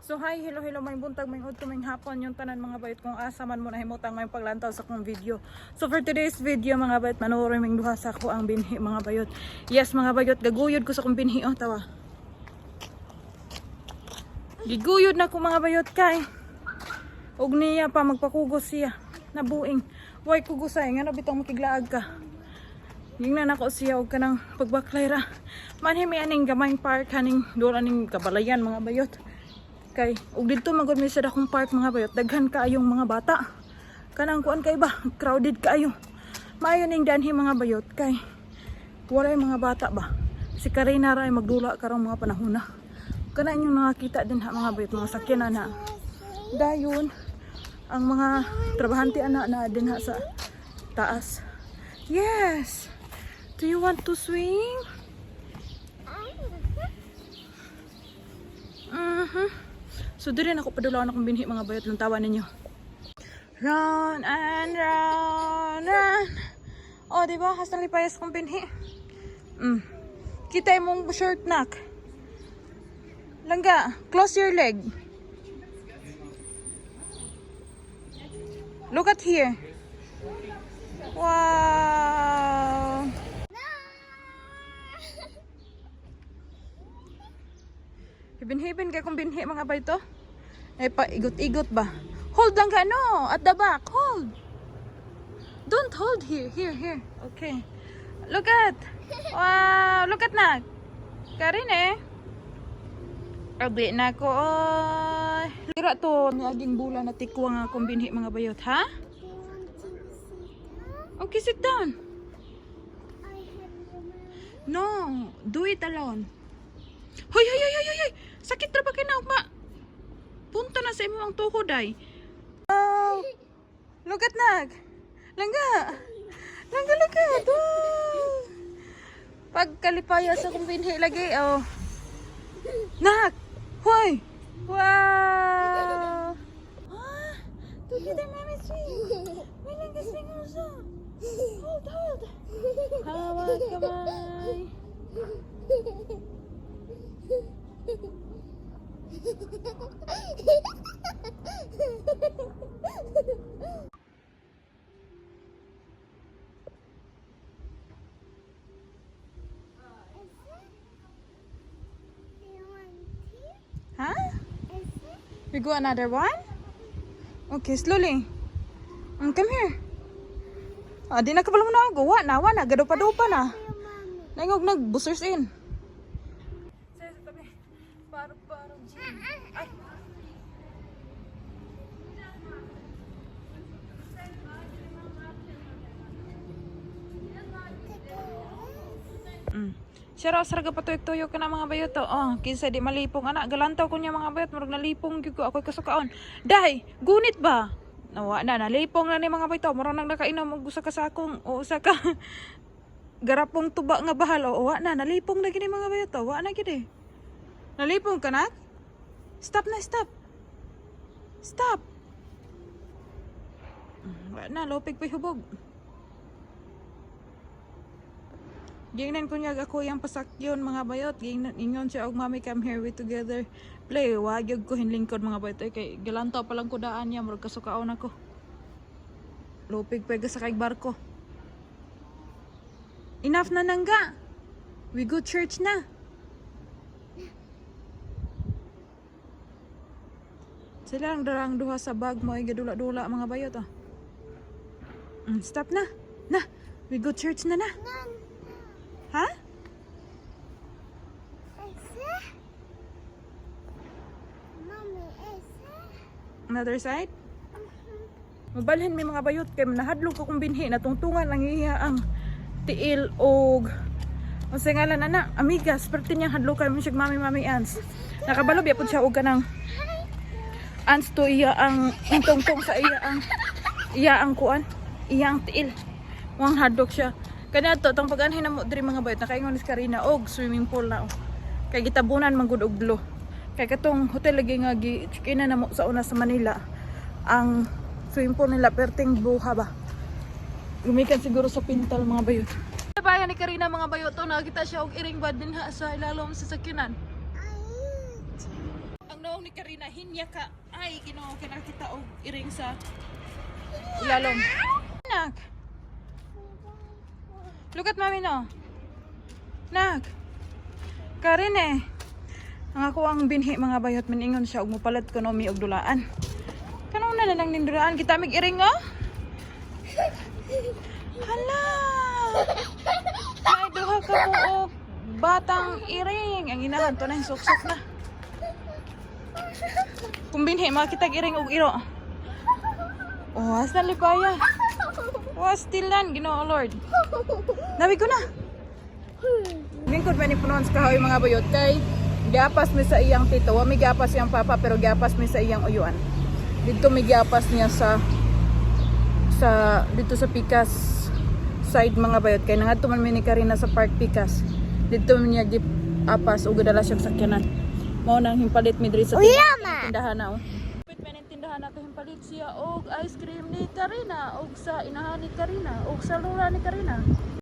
So hi, hello, hello, may buntag, may udto, may hapon, yung tanan, mga bayot, kung asa man mo nahimutang may paglantaw sa akong video. So for today's video, mga bayot, manuroy ming duha sa ako ang binhi, mga bayot. Yes, mga bayot, gaguyod ko sa akong binhi, oh, tawa. Giguyod na ko, mga bayot, kay og niya pa magpakugos siya. Nabuing. Way kugusay, ngano bitong makiglaag ka. Gingnan ako siya og kanang pagbaklay ra. Manhi mi aning gamayng park haning doon aning kabalayan, mga bayot. Kay og didto man gud mi sa dakong park, mga bayot, daghan kaayong mga bata. Kanang kuan kay ba, crowded kaayo. Maayo ning danhi, mga bayot, kay walay mga bata ba. Si Karina ra ay magdula karong mga panahon na. Kana inyong nakakita din ha, mga bayot, mga sakyanan na. Dayon ang mga trabahante ana na din ha sa taas. Yes. Do you want to swing? So diri na ako padulaon akong binhi, mga bayot, lantawan ninyo. Run and run, run. Oh, di ba? Hasta lipayas kong binhi. Kita imong shirt, nak. Langga, close your leg. Look at here. Wow. Hibin-hibin kay kong binhi, mga bayto. Eh pa igot-igot ba? Hold lang ka, no, at the back. Hold. Don't hold here. Here, here. Okay. Look at. Wow, look at na. Karin eh. Abi na ko. Oy. Lira to niaging bulan na tikwa nga akong binhi, mga bayot, ha? Okay, sit down. No, do it alone. Hoy, hoy, hoy, hoy, hoy, hoy. Sakit ra ba kay na ma? Punta na sa imo ang tuhod ay. Wow. Look at nag. Langga. Langga, look at. Wow. Pagkalipaya sa kong binhi lagi, oh. Nak. Hoy. Wow. Ah, together, mommy swing. May langga swing also. Hold, hold. Hawak kamay. Ha? We go another one? Okay, slowly. Come here. Ah, di na kabalo mo na ako. Wa na, wa na. Gadupa-dupa na. Naingog nag busers in. Paro paro Ay. Siya raw sarga patuyok-tuyok ka na, mga bayot to. Oh, kinsa di malipong ana, galantaw ko niya, mga bayot, murag nalipong gyud ko, ako'y kasukaon. Day, gunit ba? Nawa na, nalipong na ni, mga bayot. Murag nang nakainom og usa ka sakong o usa ka garapong tuba nga bahal o wa na, nalipong na gini, mga bayot to. Wa na gid eh. Nalipong ka na? Stop na, stop. Stop. Wa na, lupig pa hubog. Gingnan ko niya ako yung pasakyon, mga bayot. Gingnan ingon siya og, "Mommy, come here, we together play." Wa gyud ko hinlingkod, mga bayot ay kay gilantaw pa lang ko daan niya, murag kasukaon ako. Lupig pa sa kay barko. Enough na, nangga. We go church na. Sila ang darang duha sa bag mo ay gadula-dula, mga bayot oh. Stop na. Na. We go church na na. Ha? Mommy, is Another side? Mabalhin mi, mga bayot, kay nahadlok ko kung binhi natungtungan lang iya ang tiil og unsa ngalan ana, amigas, perti niyang hadlokan mo siya, "Mommy, mommy, ants." Nakabalo biya pud siya og kanang ants to iya ang tungtong sa iya ang kuan, iya ang tiil. Wang hadlok siya. Kanya to tong pag-anhin na mo diri, mga bayot, nakaingon ni Karina og swimming pool na oh. Kay gitabunan man gud og blue. Kay katong hotel lagi nga gi check-in na mo sa una sa Manila, ang swimming pool nila perting buha ba. Gumikan siguro sa Pintal, mga bayot. Bayan ni Karina, mga bayot to, nakita siya og iring ba din ha sa ilalom sa sakyanan. Ang Tinuong ni Karina, hinya ka. Ay, Ginoo, kay nakita og iring sa ilalom. Nak. Look at Mommy, no. Nak. Karin eh. Ang ako ang binhi, mga bayot, miningon siya og mopalit ko no mi og dulaan. Kanong na lang ning dulaan kita mig iring, oh? Hala. May duha ka buok batang iring. Ang inahan to na suksok na. Kung binhi makita iring og iro. Oh, asa lipaya? Was still lan, Ginoo Lord. Nabi ko na. Lingkod man ni punon sa kahoy, mga bayot, kay giapas mi sa iyang tito, wa mi giapas iyang papa pero giapas mi sa iyang uyuan. Didto mi giapas niya sa dito sa Pikas side, mga bayot, kay nangadto man mi ni Karina sa Park Pikas. Didto mi niya giapas ug dala siya sa sakyanan. Mao nang himpalit mi diri sa tindahan na, oh. Kapit man ang tindahan na himpalit siya og ice cream ni Karina og sa inahan ni Karina og sa lula ni Karina.